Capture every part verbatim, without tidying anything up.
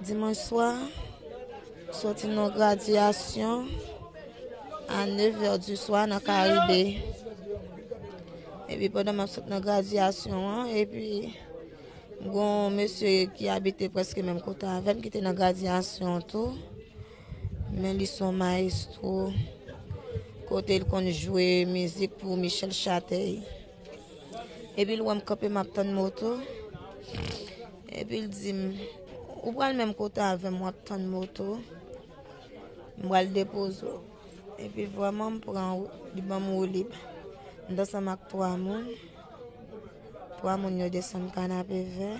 Dimanch swa, soti nan gradyasyon a nèf è di swa nan Karibe. Epi pandan m ap sot nan gradyasyon an, epi m gon mesye ki abite prèske menm kote avè m ki te nan gradyasyon an tou. Men li se yon mayestwo, kote l konn jwe mizik pou Michel Chatèy. Epi l wè m kanpe, m ap tann moto. Epi l di m, "Ou pral menm kote avè m, w ap tann moto. M pral depoze w." Epi vrèman, m pran, li ban m woulib. M t ansanm ak twa moun. Twa moun yo desann Kanapevè.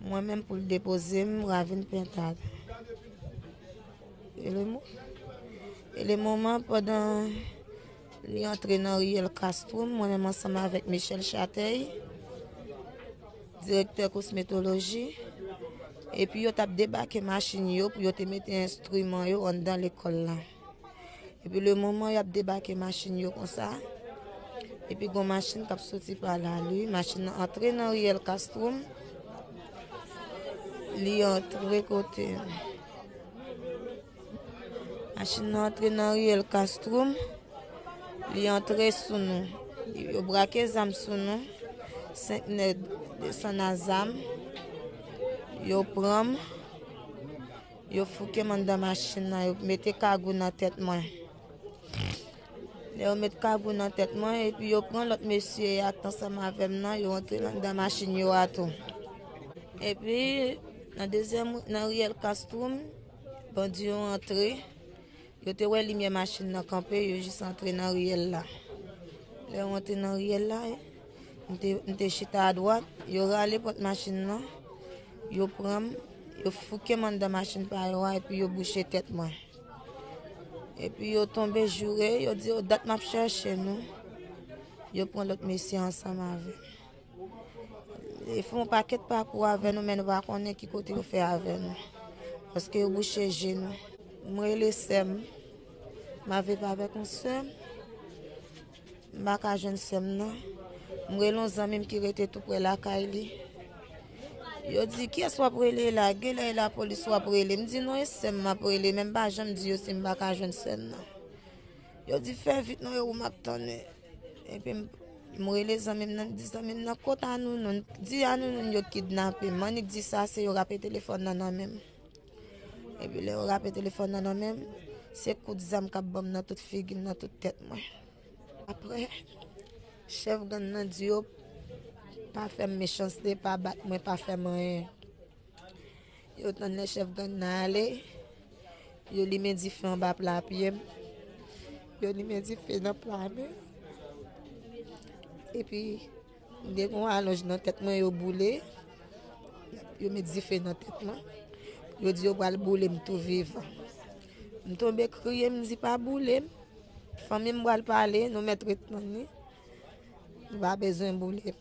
Mwen menm pou l depoze m, Ravin Pentad. E le mo-, e le moman, pandan li antre nan riyèl Castrum, mwen menm ansanm avèk Michel Chatèy, direktè kosmetoloji, epi yo t ap debake machin yo pou yo te mete enstriman yo anndan lekòl la. Epi le moman y ap debake machin yo konsa, epi gon machin k ap soti pa lari, machin nan antre nan riyèl Castrum, li antre kote. Machin nan antre nan riyèl Castrum, li antre sou nou. Yo brake zam sou nou, senk nèg desann a zam, yo pran m, yo fouke m anndan machin nan, yo mete kagou nan tèt mwen. Lè yo met kagou nan tèt mwen, epi yo pran lòt mesye a k t ansanm avè m nan, yo antre anndan machin yo a tou. Epi, nan dezyèm, nan riyèl Castrum, bandi yo antre. Yo te wè limyè machin nan kanpe, yo jis antre nan riyèl la. Lè yo antre nan riyèl la, m te, m te chita adwat, yo rale pòt machin nan, yo pran m, yo fouke m anndan machin pa yo a, epi yo bouche tèt mwen. Epi yo tonbe joure, yo di yo dat m ap chèche nou. Yo pran lòt mesye ansanm avè m. Yo fè yon pakèt pakou avè nou, men nou pa konnen ki kote yo fè avè nou. Paske yo bouche je nou. M rele sè m. M ap viv avèk yon sè m. M pa ka jwenn sè m nan. M rele yon zanmi m ki rete tou prè lakay li. Yo di, "Kiyès w ap rele la? Genlè e lapolis w ap rele." M di, "Non, e sè m m ap rele, men m pa janm di yo si m pa ka jwenn sè m nan." Yo di, "Fè vit non, e ou m ap tann." Epi m, m rele zanmi m nan, m di, "Zanmi m nan, kote Anounoun?" Di, "Anounoun yo kidnape m." M annik di sa, se yo rape telefòn nan nan men m. Epi lè yo rape telefòn nan nan men m, se kout zam k ap ban m nan tout figi m, nan tout tèt mwen. Apre, chèf gang nan di yo pa fè m mechanste, pa bat mwen, pa fè m anyen. Yo tann lè chèf gang nan ale, yo limen dife anba pla pye m. Yo limen dife nan pla men m. Epi, m te gen yon alonj nan tèt mwen, yo boule. Yo met dife nan tèt mwen. Yo di yo pral boule m tou vivan. M tonbe kriye, m di, "Pa boule m. Fanmi m pral pale, nou mèt ret tann li. Nou pa bezwen boule m."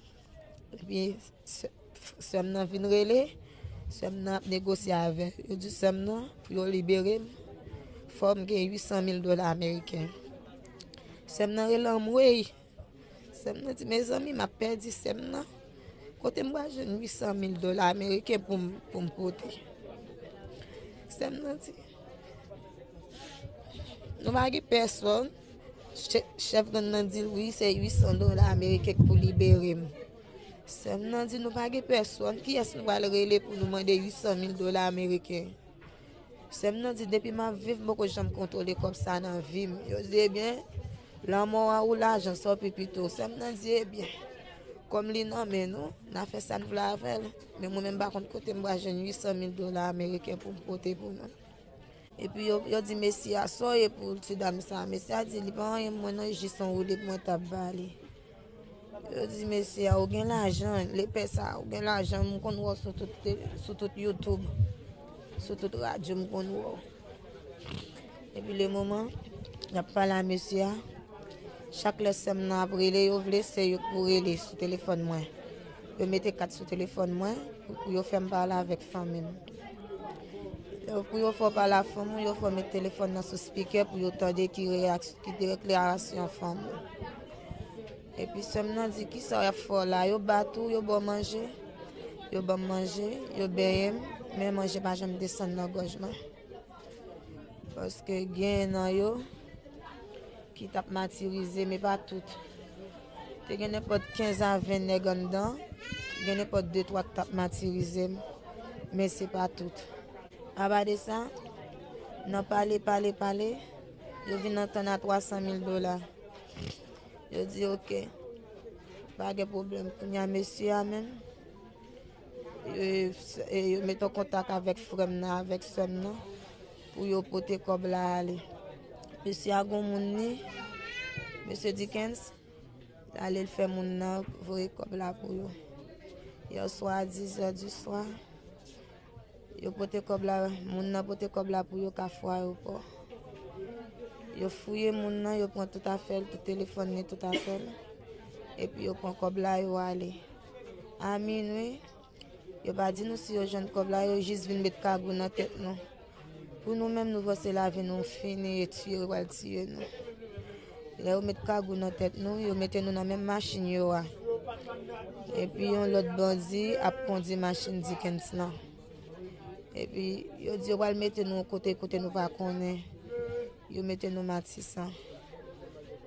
Epi, sè, sè m nan vin rele, sè m nan ap negosye avè yo. Yo di sè m nan, pou yo libere m, fò m gen uit san mil dola ameriken. Sè m nan rele anmwey. Sè m nan di, "Mezanmi, m ap pèdi sè m nan. Kote m pral jwenn uit san mil dola ameriken pou m, pou m pote?" Sè m nan di, "Nou pa gen pèsonn." Chè-, chèf gang nan di l, "Wi, se uit san dola ameriken k pou libere m." Sè m nan di, "Nou pa gen pèsonn. Kiyès nou pral rele pou nou mande uit san mil dola ameriken?" Sè m nan di, "Depi m ap viv, m poko janm kontwole kòb sa nan vi m." Yo di, "Ebyen, lanmò a ou lajan, sa w pi pito." Sè m nan di, "Ebyen, kòm li nan men nou, n a fè sa n vle avè l. Men mwen menm, m pa konn kote m pral jwenn uit san mil dola ameriken pou m pote pou nou." Epi yo, yo di mesye a, "Sa w ye pou ti dam sa?" Mesye a di, "Li pa anyen mwen non, jis yon woulib mwen t ap ba li." Yo di mesye a, "Ou gen lajan, lepè sa, ou gen lajan, m konn wè w sou tout te-, sou tout YouTube, sou tout radyo, m konn wè w." Epi le moman y ap pale a mesye a, chak lè sè m nan ap rele, yo vle se yo k pou rele sou telefòn mwen. Yo mete kat sou telefòn mwen pou, pou yo fè m pale avèk fanmi m. Lè pou yo fè w pale a fanmi w, yo fè w met telefòn nan sou spikè pou yo tande ki reyaksyon, ki deklarasyon fanmi w. Epi sè m nan di, "Kisa y ap fè w la?" Yo bat ou, yo ba w manje. Yo ban m manje, yo benyen m. Men manje pa janm desann nan gòj mwen. Paske gen nan yo ki t ap matirize, men pa tout. Te gen nenpòt kenz a ven nèg anndan, gen nenpòt de twa k t ap matirize m, men se pa tout. Apa de sa, nan pale, pale, pale, yo vin antann a twa san mil dola. Yo di, "Oke, pa gen pwoblèm." Kounye a, mesye a menm, e, e, yo mete an kontak avèk frè m nan, avèk sè m nan, pou yo pote kòb la ale. Mesye a gon moun li, mesye Dickens, l ale l fè moun nan voye kòb la pou yo. Yè swa a dizè di swa, yo pote kòb la, moun nan pote kòb la pou yo Kafou Ayewopò. Yo fouye moun nan, yo pran tout afè l, tout telefòn li, tout afè l. Epi yo pran kòb la, yo ale. A minwi, yo pa di nou si yo jwenn kòb la, yo jis vin met kagou nan tèt nou. Pou nou menm, nou panse lavi nou fini, e tiye yo pral tiye nou. Lè yo met kagou nan tèt nou, yo mete nou nan menm machin yo a. Epi yon lòt bandi ap kondi machin Dickens lan. Epi yo di yo pral mete nou yon kote, kote nou pa konnen. Yo mete nou Matisan.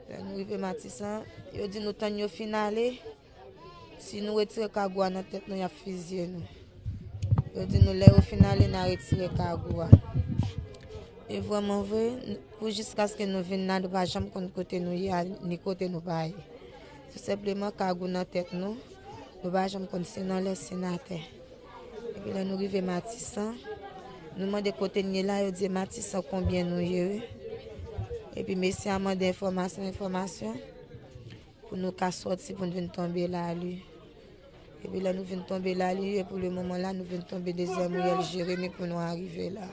Lè nou rive Matisan, yo di nou tann yo fin ale. Si nou retire kagou a nan tèt nou, y ap fizye nou. Yo di nou lè yo fin ale, n a retire kagou a. E vrèman vre, n-, pou jiskaske nou vin la, nou pa janm konn kote nou ye a, ni kote nou pa ye. Tou senpleman, kagou nan tèt nou, nou pa janm konn si nan lè, si nan atè. Epi lè nou rive Matisan, nou mande kote n ye la, yo di Matisan konbyen nou ye, wi. Epi mesye a mande enfòmasyon, enfòmasyon, pou nou ka sòti, pou n vin tonbe lali. Epi lè nou vin tonbe lali, e pou le moman la, nou vin tonbe dezyèm riyèl Jeremi pou nou arive la.